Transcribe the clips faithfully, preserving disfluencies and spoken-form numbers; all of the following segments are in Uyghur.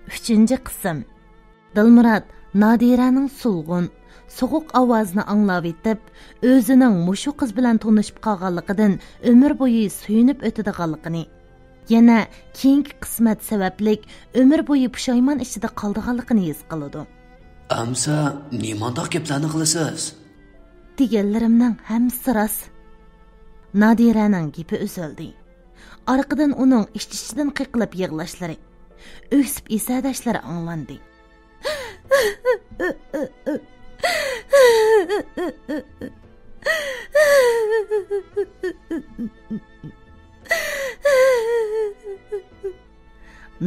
ئۈچىنچى قىسىم. دىلمۇرات نادىرەنىڭ سولغۇن، سوغۇق ئاۋازىنى ئاڭلاۋېتىپ، ئۆزىنىڭ مۇشۇ قىز بىلەن تونۇشۇپ قالغانلىقىدىن ئۆمۈر بويى سۆيۈنۈپ ئۆتىدىغانلىقىنى، يەنە كېيىنكى قىسمەت سەۋەبلىك ئۆمۈر بويى پۇشايمان ئىچىدە قالىدىغانلىقىنى ھېس قىلىدۇ. ئەمسە نېمانداق گەپلەرنى قىلىسىز؟ دېگەنلىرىمنىڭ ھەممىسى راست. نادىرەنىڭ گېپى ئۈزۈلدى. ئارقىدىن ئۇنىڭ ئىچ-ئىچىدىن قېقىلىپ يىغلاشلىرى، ئۆكسۈپ ئېسەداشلىرى ئاڭلاندى.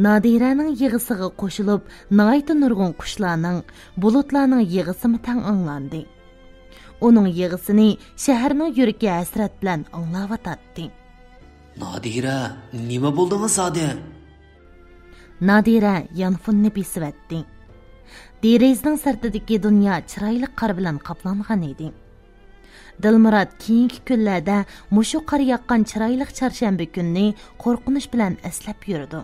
نادىرەنىڭ يىغىسىغا قوشۇلۇپ، ناھايىتى نۇرغۇن قۇشلارنىڭ، بۇلۇتلارنىڭ يىغىسىمۇ تەڭ ئاڭلاندى. ئۇنىڭ يىغىسىنى شەھەرنىڭ يۈرىكى ھەسرەت بىلەن ئاڭلاۋاتاتتى. نادىرە، نېمە بولدىڭىز زادى؟ نادىرە يانفوننى بېسىۋەتتى. دېرىزىنىڭ سىرتىدىكى دۇنيا چىرايلىق قار بىلەن قاپلانغان ئىدى. دىلمۇرات كېيىنكى كۈنلەردە مۇشۇ قار ياغقان چىرايلىق چارشەنبە كۈننى قورقۇنچ بىلەن ئەسلەپ يۈرىدۇ.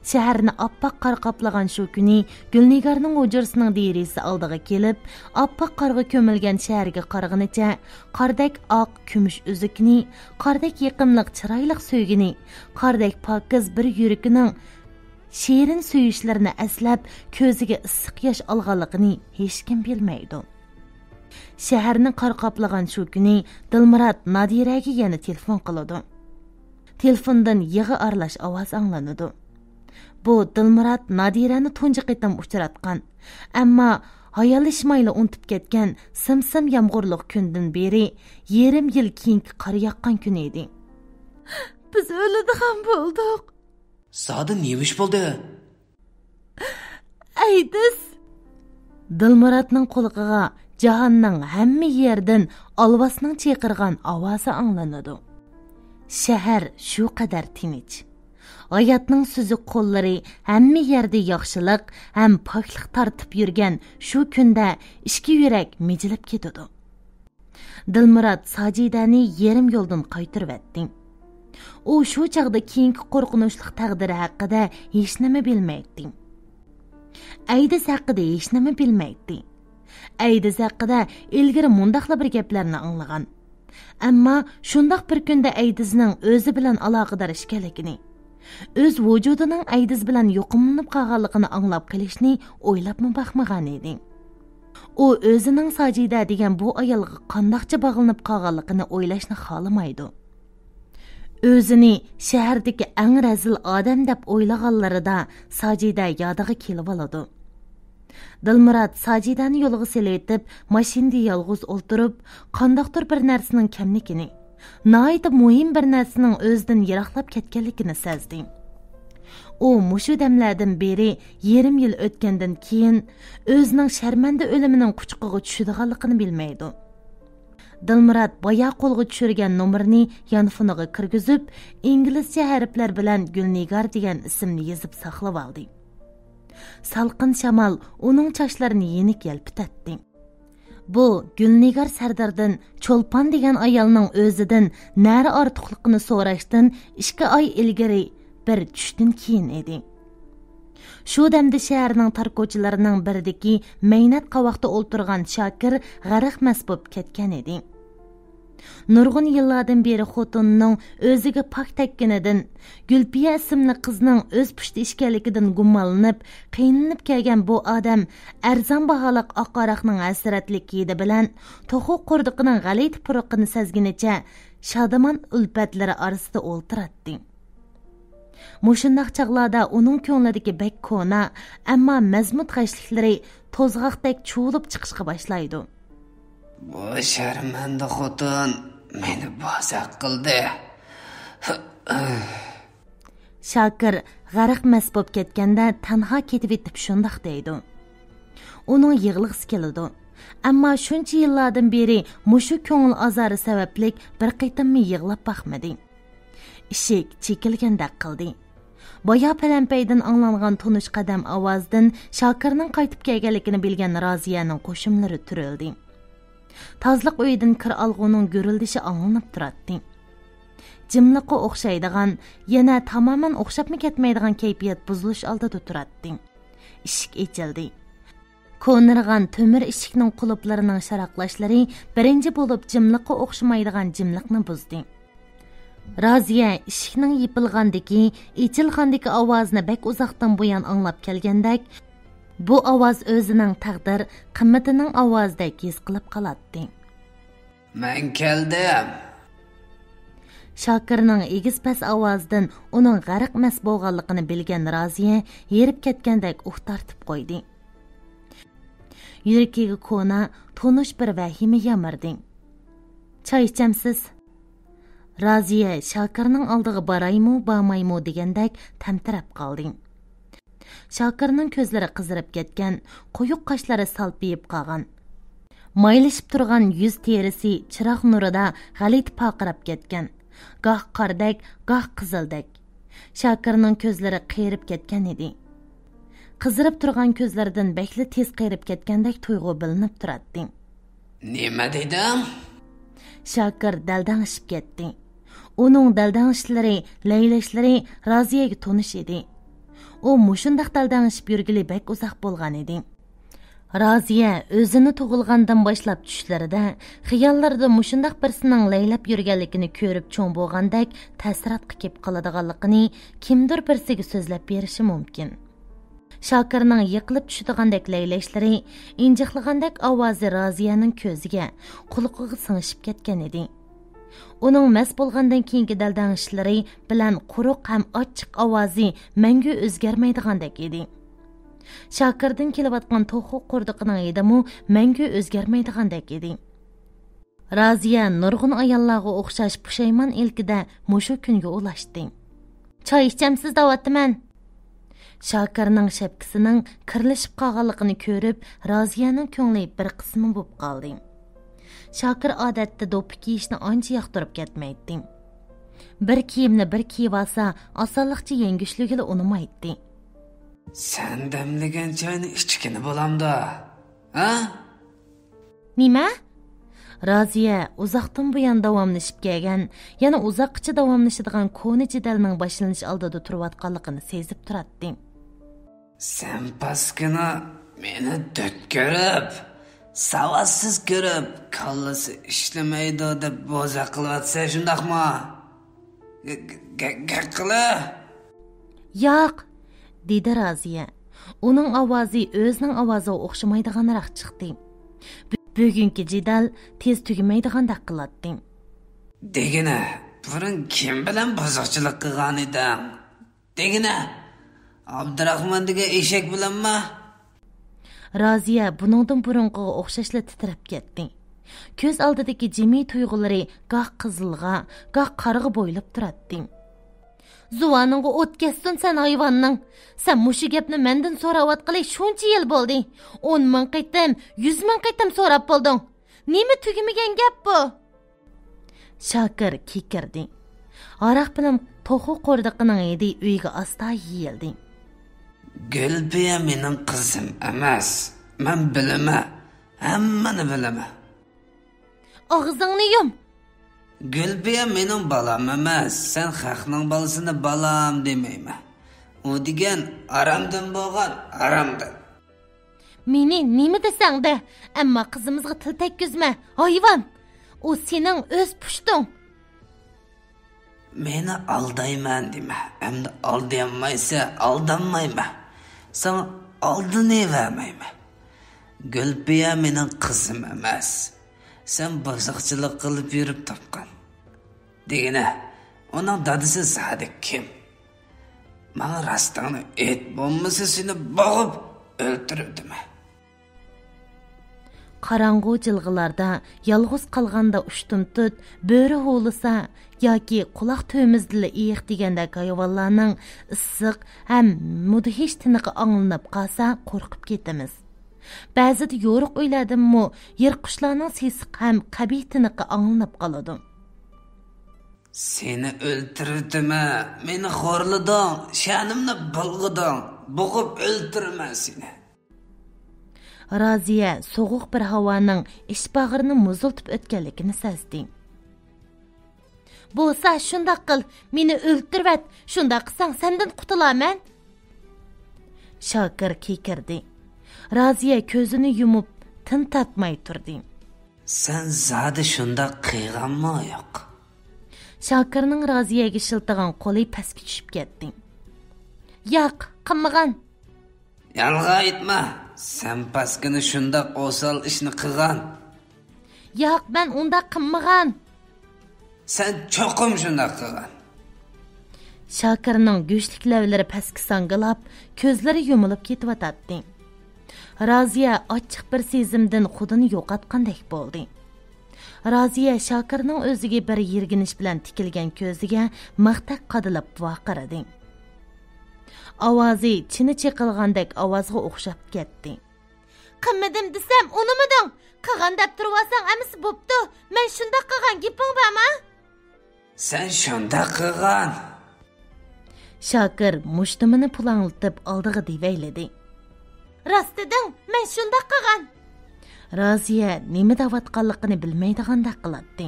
شەھەرنى ئاپئاق قار قاپلىغان شۇ كۈنى گۈلنىگارنىڭ ھۇجرىسىنىڭ دېرىزىسى ئالدىغا كېلىپ، ئاپئاق قارغا كۆمۈلگەن شەھەرگە قارىغىنىچە، قاردەك ئاق كۈمۈش ئۈزۈكىنى، قاردەك يېقىملىق چىرايلىق سۆيگىنى، قاردەك پاكىز بىر يۈرىكىنىڭ شېرىن سۆيۈشلىرىنى ئەسلەپ، كۆزىگە ئىسسىق ياش ئالغانلىقىنى ھېچكىم بىلمەيدۇ. شەھەرنى قار قاپلىغان شۇ كۈنى دىلمۇرات نادىرەگە يەنە تېلېفون قىلىدۇ. تېلېفوندىن يىغا ئارىلاش ئاۋاز ئاڭلىنىدۇ. بۇ دىلمۇرات نادىرەنى تۇنجى قېتىم ئۇچراتقان، ئەمما ھاياللىشمايلا ئۇنتۇپ كەتكەن سىم-سىم يامغۇرلۇق كۈندىن بېرى يېرىم يىل كېيىنكى قار ياغقان كۈنى ئىدى. بىز ئۆلىدىغان بولدۇق. زادى نېمە ئىش بولدى؟ ئەيدىز! دىلمۇراتنىڭ قۇلىقىغا جاھاننىڭ ھەممە يېرىدىن ئالۋاستىنىڭ چىرقىرىغان ئاۋازى ئاڭلىنىدۇ. شەھەر شۇ قەدەر تىنچ. ھاياتنىڭ سۈزۈك قوللىرى ھەممە يەردە ياخشىلىق ھەم پاكلىق تارتىپ يۈرگەن شۇ كۈندە ئىچكى يۈرەك مىجىلىپ كېتىدۇ. دىلمۇرات ساجىدەنى يېرىم يولدىن قايتۇرۇۋەتتى. ئۇ شۇ چاغدا كېيىنكى قورقۇنچلۇق تەقدىرى ھەققىدە ھېچنېمە بىلمەيتتى. ئەيدىز ھەققىدە ھېچنېمە بىلمەيتتى. ئەيدىز ھەققىدە ئىلگىرى مۇنداقلا بىر گەپلەرنى ئاڭلىغان. ئەمما شۇنداق بىر كۈندە ئەيدىزنىڭ ئۆزى بىلەن ئالاقىدار ئىكەنلىكىنى، ئۆز ۋۇجۇدىنىڭ ئەيدىز بىلەن يۇقۇملىنىپ قالغانلىقىنى ئاڭلاپ قېلىشنى ئويلاپمۇ باقمىغانىدى. ئۇ ئۆزىنىڭ ساجىدە دېگەن بۇ ئايالغا قانداقچە باغلىنىپ قالغانلىقىنى ئويلاشنى خالىمايدۇ. ئۆزىنى شەھەردىكى ئەڭ رەزىل ئادەم دەپ ئويلىغانلىرىدا ساجىدە يادىغا كېلىۋالىدۇ. دىلمۇرات ساجىدەنى يولغا سېلىۋېتىپ، ماشىنىدا يالغۇز ئولتۇرۇپ، قانداقتۇر بىر نەرسىنىڭ كەملىكىنى، ناھايىتى مۇھىم بىر نەرسىنىڭ ئۆزىدىن يىراقلاپ كەتكەنلىكىنى سەزدى. ئۇ مۇشۇ دەملەردىن بېرى يېرىم يىل ئۆتكەندىن كېيىن، ئۆزىنىڭ شەرمەندە ئۆلۈمىنىڭ قۇچىقىغا چۈشىدىغانلىقىنى بىلمەيدۇ. دىلمۇرات بايا قولغا چۈشۈرگەن نومۇرنى يانفونىغا كىرگۈزۈپ، ئىنگلىزچە ھەرپلەر بىلەن گۈلنىگار دېگەن ئىسىمنى يېزىپ ساقلىۋالدى. سالقىن شامال ئۇنىڭ چاچلىرىنى يېنىك يەلپۈتەتتى. بۇ گۈلنىگار سەرداردىن چولپان دېگەن ئايالنىڭ ئۆزىدىن نەرە ئارتۇقلۇقىنى سوراشتىن ئىككى ئاي ئىلگىرى بىر چۈشتىن كېيىن ئىدى. شۇ دەمدە شەھەرنىڭ تار كوچىلىرىنىڭ بىرىدىكى مەينەت قاۋاقتا ئولتۇرغان شاكىر غەرق مەست بولۇپ كەتكەن ئىدى. نۇرغۇن يىللاردىن بېرى خوتۇنىنىڭ ئۆزىگە پاك تەگكىنىدىن، گۈلپىيە ئىسىملىك قىزنىڭ ئۆز پۇشتى ئىكەنلىكىدىن گۇمانلىنىپ، قىينىلىپ كەلگەن بۇ ئادەم ئەرزان باھالىق ئاق ھاراقنىڭ ھەسرەتلىك ھىدى بىلەن توخۇ قوردىقىنىڭ غەلىتە پۇرىقىنى سەزگىنىچە شادىمان ئۈلپەتلىرى ئارىسىدا ئولتۇراتتى. مۇشۇنداق چاغلاردا ئۇنىڭ كۆڭلىدىكى بەك كونا، ئەمما مەزمۇت غەشلىكلىرى توزغاقتەك چۇۋۇلۇپ چىقىشقا باشلايدۇ. بۇ شەرمەندە خوتۇن مېنى بوزەك قىلدى. شاكىر غەرق مەست بولۇپ كەتكەندە تەنھا كېتىۋېتىپ شۇنداق دەيدۇ. ئۇنىڭ يىغلىغۇسى كېلىدۇ. ئەمما شۇنچە يىللاردىن بېرى مۇشۇ كۆڭۈل ئازارى سەۋەبلىك بىر قېتىممۇ يىغلاپ باقمىدى. ئىشىك چېكىلگەندەك قىلدى. بايا پەلەمپەيدىن ئاڭلانغان تونۇش قەدەم ئاۋازىدىن شاكىرنىڭ قايتىپ كەلگەنلىكىنى بىلگەن رازىيەنىڭ قوشۇملىرى تۈرۈلدى. تازىلىق ئۆيىدىن كىر ئالغۇنىڭ گۈرۈلدىشى ئاڭلىنىپ تۇراتتى. جىملىققا ئوخشايدىغان، يەنە تامامەن ئوخشاپمۇ كەتمەيدىغان كەيپىيات بۇزۇلۇش ئالدىدا تۇراتتى. ئىشىك ئېچىلدى. كونىرىغان تۆمۈر ئىشىكنىڭ قۇلۇپلىرىنىڭ شاراقلاشلىرى بىرىنچى بولۇپ جىملىققا ئوخشىمايدىغان جىملىقنى بۇزدى. رازىيە ئىشىكنىڭ يېپىلغاندىكى، ئېچىلغاندىكى ئاۋازىنى بەك ئۇزاقتىن بۇيان ئاڭلاپ كەلگەندەك، بۇ ئاۋاز ئۆزىنىڭ تەقدىر قىممىتىنىڭ ئاۋازىدەك ھېس قىلىپ قالاتتى. مەن كەلدىم. شاكىرنىڭ ئېگىز پەس ئاۋازىدىن ئۇنىڭ غەرق مەست بولغانلىقىنى بىلگەن رازىيە ھېرىپ كەتكەندەك ئۇھ تارتىپ قويدى. يۈرىكىگە كونا، تونۇش بىر ۋەھىمە يامرىدى. چاي ئىچەمسىز؟ رازىيە شاكىرنىڭ ئالدىغا بارايمۇ، بارمايمۇ دېگەندەك تەمتىرەپ قالدى. شاكىرنىڭ كۆزلىرى قىزىرىپ كەتكەن، قويۇق قاشلىرى سالپىيىپ قالغان. مايلىشىپ تۇرغان يۈز تېرىسى چىراغ نۇرىدا غەلىتە پارقىراپ كەتكەن. گاھ قاردەك، گاھ قىزىلدەك. شاكىرنىڭ كۆزلىرى قېرىپ كەتكەن ئىدى. قىزىرىپ تۇرغان كۆزلىرىدىن بەكلا تېز قېرىپ كەتكەندەك تۇيغۇ بىلىنىپ تۇراتتى. نېمە دېدىڭ؟ شاكىر دەلدەڭشىپ كەتتى. ئۇنىڭ دەلدەڭشىشلىرى، لەيلەشلىرى رازىيەگە تونۇش ئىدى. ئۇ مۇشۇنداق دەلدەڭشىپ يۈرگىلى بەك ئۇزاق بولغان ئىدى. رازىيە ئۆزىنى تۇغۇلغاندىن باشلاپ چۈشلىرىدە، خىياللىرىدا مۇشۇنداق بىرسىنىڭ لەيلەپ يۈرگەنلىكىنى كۆرۈپ چوڭ بولغاندەك تەسىراتقا كېلىپ قالىدىغانلىقىنى كىمدۇر بىرسىگە سۆزلەپ بېرىشى مۇمكىن. شاكىرنىڭ يىقىلىپ چۈشىدىغاندەك لەيلەشلىرى، ئىنجىقلىغاندەك ئاۋازى رازىيەنىڭ كۆزىگە، قۇلىقىغا سىڭىشىپ كەتكەن ئىدى. ئۇنىڭ مەست بولغاندىن كېيىنكى دەلدەڭشىشلىرى بىلەن قۇرۇق ھەم ئاچچىق ئاۋازى مەڭگۈ ئۆزگەرمەيدىغاندەك ئىدى. شاكىردىن كېلىۋاتقان توخۇ قوردىقىنىڭ ھىدىمۇ مەڭگۈ ئۆزگەرمەيدىغاندەك ئىدى. رازىيە نۇرغۇن ئاياللارغا ئوخشاش پۇشايمان ئىلكىدە مۇشۇ كۈنگە ئۇلاشتى. چاي ئىچەمسىز دەۋاتىمەن. شاكىرنىڭ شەپكىسىنىڭ كىرلىشىپ قالغانلىقىنى كۆرۈپ، رازىيەنىڭ كۆڭلى بىر قىسما بولۇپ قالدى. شاكىر ئادەتتە دوپپا كىيىشنى ئانچە ياقتۇرۇپ كەتمەيتتى. بىر كىيىمنى بىر كىيىۋالسا، ئاسانلىقچە يەڭگۈشلۈكىلا ئۇنىمايتتى. سەن دەملىگەن چاينى ئىچكىنى بولامدا؟ ھە؟ نېمە؟ رازىيە ئۇزاقتىن بۇيان داۋاملىشىپ كەلگەن، يەنە ئۇزاققىچە داۋاملىشىدىغان كونا جېدەلنىڭ باشلىنىش ئالدىدا تۇرۇۋاتقانلىقىنى سېزىپ تۇراتتى. سەن پاسكىنا، مېنى دۆت كۆرۈپ، ساۋاتسىز كۆرۈپ، كاللىسى ئىشلىمەيدۇ دەپ بوزەك قىلىۋاتىسەن، شۇنداقمۇ؟ گە-، گە-، گەپ قىلە! ياق، دېدى رازىيە. ئۇنىڭ ئاۋازى ئۆزىنىڭ ئاۋازىغا ئوخشىمايدىغانراق چىقتى. بۈ-، بۈگۈنكى جېدەل تېز تۈگىمەيدىغاندەك قىلاتتى. دېگىنە، بۇرۇن كىم بىلەن بۇزۇقچىلىق قىلغانىدىڭ؟ دېگىنە، ئابدۇراخمان دېگەن ئېشەك بىلەنما؟ رازىيە بۇنىڭدىن بۇرۇنقىغا ئوخشاشلا تىترەپ كەتتى. كۆز ئالدىدىكى جىمى تۇيغۇلىرى گاھ قىزىلغا، گاھ قارىغا بويىلىپ تۇراتتى. زۇۋانىڭغا ئوت كەتسۇن سەن ھايۋاننىڭ! سەن مۇشۇ گەپنى مەندىن سوراۋاتقىلى شۇنچە يىل بولدى. ئون مىڭ قېتىم، يۈز مىڭ قېتىم سوراپ بولدۇڭ. نېمە تۈگىمىگەن گەپ بۇ؟ شاكىر كېكىردى. ھاراق بىلەن توخۇ قوردىقىنىڭ ھىدى ئۆيگە ئاستا يېيىلدى. گۈلپىيە مېنىڭ قىزىم ئەمەس. مەن بىلىمەن. ھەممىنى بىلىمەن. ئاغزىڭنى يۇم! گۈلپىيە مېنىڭ بالام ئەمەس. سەن خەقنىڭ بالىسىنى بالام دېمەيمەن. ئۇ دېگەن ئارامدىن بولغان ئارامدىن. مېنى نېمە دېسەڭ دە، ئەمما قىزىمىزغا تىل تەگكۈزمە، ھايۋان! ئۇ سېنىڭ ئۆز پۇشتۇڭ. مېنى ئالدايمەن دېمە، ئەمدى ئالدىيالمايسەن، ئالدانمايمەن. ساڭا ئالدىنىۋەرمەيمەن. گۈلپىيە مېنىڭ قىزىم ئەمەس. سەن بۇزۇقچىلىق قىلىپ يۈرۈپ تاپقان. دېگىنە، ئۇنىڭ دادىسى زادى كىم؟ ماڭا راستىڭنى ئېيت، بولمىسا سېنى بوغۇپ ئۆلتۈرۈۋېتىمەن. قاراڭغۇ جىلغىلاردا يالغۇز قالغاندا ئۇشتۇمتۇت، بۆرە ھۇۋلىسا ياكى قۇلاق تۈۋىمىزدىلا ئېيىق دېگەندەك ھايۋانلارنىڭ ئىسسىق ھەم مۇدھىش تىنىقى ئاڭلىنىپ قالسا قورقۇپ كېتىمىز. بەزىدە يورۇق ئۆيلەردىنمۇ يىرتقۇچلارنىڭ سېسىق ھەم قەبىھ تىنىقى ئاڭلىنىپ قالىدۇ. سېنى ئۆلتۈرۈۋېتىمەن، مېنى خورلىدىڭ، شەنىمنى بۇلغىدىڭ، بوغۇپ ئۆلتۈرىمەن سېنى. رازىيە سوغۇق بىر ھاۋانىڭ ئىچ باغرىنى مۇزلىتىپ ئۆتكەنلىكىنى سەزدى. بولسا شۇنداق قىل، مېنى ئۆلتۈرۈۋەت، شۇنداق قىلساڭ سەندىن قۇتۇلامەن. شاكىر كېكىردى. رازىيە كۆزىنى يۇمۇپ، تىن تارتماي تۇردى. سەن زادى شۇنداق قىلغانمۇ يوق؟ شاكىرنىڭ رازىيەگە شىلتىغان قولى پەسكە چۈشۈپ كەتتى. ياق، قىلمىغان. يالغان ئېيتما، سەن پەسكىنى شۇنداق ئوسال ئىشنى قىلغان. ياق، مەن ئۇنداق قىلمىغان. سەن چوقۇم شۇنداق قىلغان. شاكىرنىڭ گۆشلۈك لەۋلىرى پەسكە ساڭگىلاپ، كۆزلىرى يۇمۇلۇپ كېتىۋاتاتتى. رازىيە ئاچچىق بىر سېزىمدىن خۇدىنى يوقاتقاندەك بولدى. رازىيە شاكىرنىڭ ئۆزىگە بىر يىرگىنىش بىلەن تىكىلگەن كۆزىگە مىختەك قادىلىپ ۋارقىرىدى. ئاۋازى چىنە چېقىلغاندەك ئاۋازغا ئوخشاپ كەتتى. قىلمىدىم دېسەم ئۇنىمىدىڭ. قىلغان دەپ تۇرۇۋالساڭ ئەمىسە بوپتۇ. مەن شۇنداق قىلغان گېپىڭ بارمۇ؟ سەن شۇنداق قىلغان. شاكىر مۇشتۇمىنى پۇلاڭلىتىپ ئالدىغا دېۋەيلىدى. راست دېدىڭ، مەن شۇنداق قىلغان. رازىيە نېمە دەۋاتقانلىقىنى بىلمەيدىغاندەك قىلاتتى.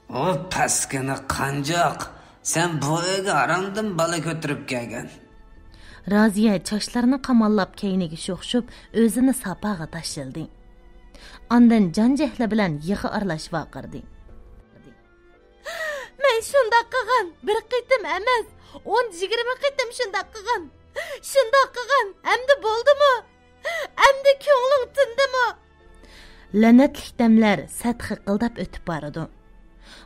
ئۇ پەسكىنە قانجۇق، سەن بۇ ئۆيگە ھارامدىن بالا كۆتۈرۈپ كەلگەن. رازىيە چاچلىرىنى قاماللاپ كەينىگە شوخشۇپ، ئۆزىنى ساپاغا تاشلىدى. ئاندىن جان جەھلى بىلەن يىغا ئارىلاش ۋارقىرىدى. مەن شۇنداق قىلغان، بىر قېتىم ئەمەس، ئون، يىگىرمە قېتىم شۇنداق قىلغان. شۇنداق قىلغان، ئەمدى بولدىمۇ؟ ئەمدى كۆڭلۈڭ تىندىمۇ؟ لەنەتلىك دەملەر سەت خىقىلداپ ئۆتۈپ بارىدۇ.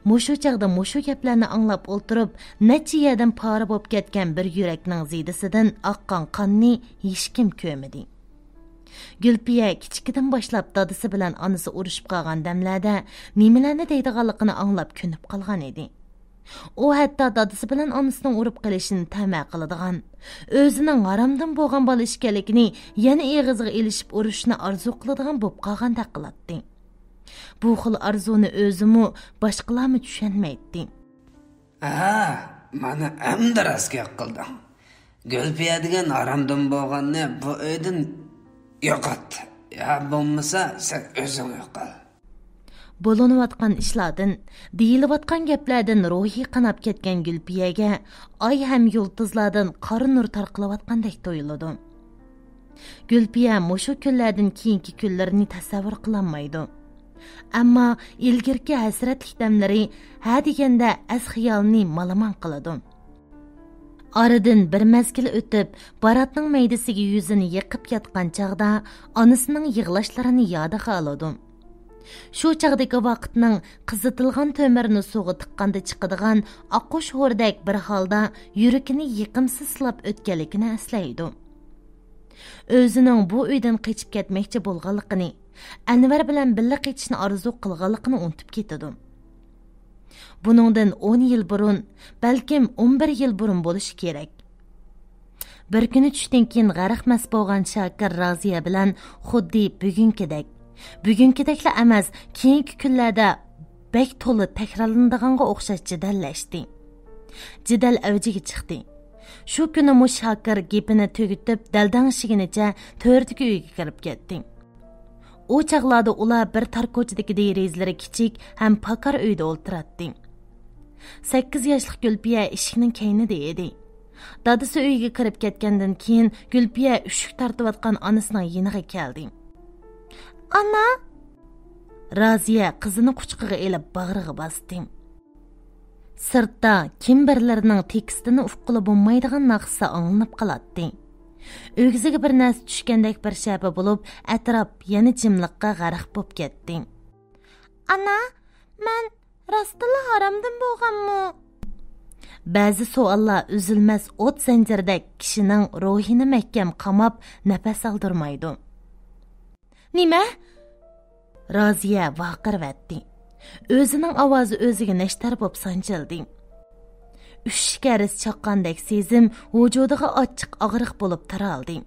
مۇشۇ چاغدا مۇشۇ گەپلەرنى ئاڭلاپ ئولتۇرۇپ، نەچچە يەردىن پارە بولۇپ كەتكەن بىر يۈرەكنىڭ زىدىسىدىن ئاققان قاننى ھېچكىم كۆرمىدى. گۈلپىيە كىچىكىدىن باشلاپ دادىسى بىلەن ئانىسى ئۇرۇشۇپ قالغان دەملەردە نېمىلەرنى دەيدىغانلىقىنى ئاڭلاپ كۆنۈپ قالغان ئىدى. ئۇ ھەتتا دادىسى بىلەن ئانىسىنىڭ ئۇرۇپ قېلىشىنى تەمە قىلىدىغان، ئۆزىنىڭ ھارامدىن بولغان بالا ئىكەنلىكىنى يەنە ئېغىزىغا ئېلىشىپ ئۇرۇشنى ئارزۇ قىلىدىغان بولۇپ قالغاندەك قىلاتتى. بۇ خىل ئارزۇنى ئۆزىمۇ، باشقىلارمۇ چۈشەنمەيتتى. ھە، مانا ئەمدى راست گەپ قىلدىڭ. گۈلپىيە دېگەن ھارامدىن بولغاننى بۇ ئۆيدىن يوقات. يا بولمىسا سەن ئۆزۈڭ يوقال. بولۇنۇۋاتقان ئىشلاردىن، دېيىلىۋاتقان گەپلەردىن روھى قاناپ كەتكەن گۈلپىيەگە ئاي ھەم يۇلتۇزلاردىن قارا نۇر تارقىلىۋاتقاندەك تۇيۇلىدۇ. گۈلپىيە مۇشۇ كۈنلەردىن كېيىنكى كۈنلىرىنى تەسەۋۋۇر قىلالمايدۇ. ئەمما ئىلگىرىكى ھەسرەتلىك دەملىرى ھە دېگەندە ئەس-خىيالىنى مالىمان قىلىدۇ. ئارىدىن بىر مەزگىل ئۆتۈپ، باراتنىڭ مەيدىسىگە يۈزىنى يېقىپ ياتقان چاغدا ئانىسىنىڭ يىغلاشلىرىنى يادىغا ئالىدۇ. شۇ چاغدىكى ۋاقىتنىڭ قىزىتىلغان تۆمۈرنى سۇغا تىققاندا چىقىدىغان ئاققۇش ھوردەك بىر ھالدا يۈرىكىنى يېقىمسىز سىلاپ ئۆتكەنلىكىنى ئەسلەيدۇ. ئۆزىنىڭ بۇ ئۆيدىن قېچىپ كەتمەكچى بولغانلىقىنى، ئەنۋەر بىلەن بىللە قېچىشنى ئارزۇ قىلغانلىقىنى ئۇنتۇپ كېتىدۇ. بۇنىڭدىن ئون يىل بۇرۇن، بەلكىم ئون بىر يىل بۇرۇن بولۇشى كېرەك. بىر كۈنى چۈشتىن كېيىن غەرق مەست بولغان شاكىر رازىيە بىلەن خۇددى بۈگۈنكىدەك، بۈگۈنكىدەكلا ئەمەس، كېيىنكى كۈنلەردە بەك تولا تەكرارلىنىدىغانغا ئوخشاش جېدەللەشتى. جېدەل ئەۋجىگە چىقتى. شۇ كۈنىمۇ شاكىر گېپىنى تۈگىتىپ، دەلدەڭشىگىنىچە تۆردىكى ئۆيگە كىرىپ كەتتى. ئۇ چاغلاردا ئۇلار بىر تار كوچىدىكى دېرىزىلىرى كىچىك ھەم پاكار ئۆيدە ئولتۇراتتى. سەككىز ياشلىق گۈلپىيە ئىشىكنىڭ كەينىدە ئىدى. دادىسى ئۆيگە كىرىپ كەتكەندىن كېيىن، گۈلپىيە ئۈششۈك تارتىۋاتقان ئانىسىنىڭ يېنىغا كەلدى. ئانا! رازىيە قىزىنى قۇچىقىغا ئېلىپ باغرىغا باستى. سىرتتا كىم بىرلىرىنىڭ تېكىستىنى ئۇققىلى بولمايدىغان ناخشىسى ئاڭلىنىپ قالاتتى. ئۆگزىگە بىر نەرسە چۈشكەندەك بىر شەپە بولۇپ، ئەتراپ يەنە جىملىققا غەرق بولۇپ كەتتى. ئانا، مەن راستتىنلا ھارامدىن بولغانمۇ؟ بەزى سوئاللار ئۈزۈلمەس ئوت زەنجىرىدەك كىشىنىڭ روھىنى مەھكەم قاماپ، نەپەس ئالدۇرمايدۇ. نېمە؟ رازىيە ۋارقىرىۋەتتى. ئۆزىنىڭ ئاۋازى ئۆزىگە نەشتەر بولۇپ سانجىلدى. ئۈششۈك ھەرىس چاققاندەك سېزىم ۋۇجۇدىغا ئاچچىق ئاغرىق بولۇپ تارالدى.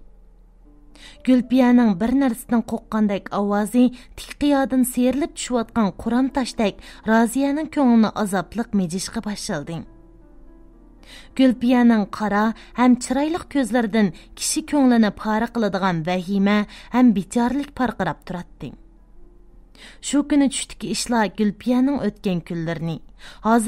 گۈلپىيەنىڭ بىر نەرسىدىن قورققاندەك ئاۋازى تىك قىيادىن سىيرىلىپ چۈشۈۋاتقان قۇرام تاشتەك رازىيەنىڭ كۆڭلىنى ئازابلىق مىجىشقا باشلىدى. گۈلپىيەنىڭ قارا ھەم چىرايلىق كۆزلىرىدىن كىشى كۆڭلىنى پارە قىلىدىغان ۋەھىمە ھەم بىچارىلىك پارقىراپ تۇراتتى. شۇ كۈنى چۈشتىكى ئىشلار گۈلپىيەنىڭ ئۆتكەن كۈنلىرىنى، ھازىر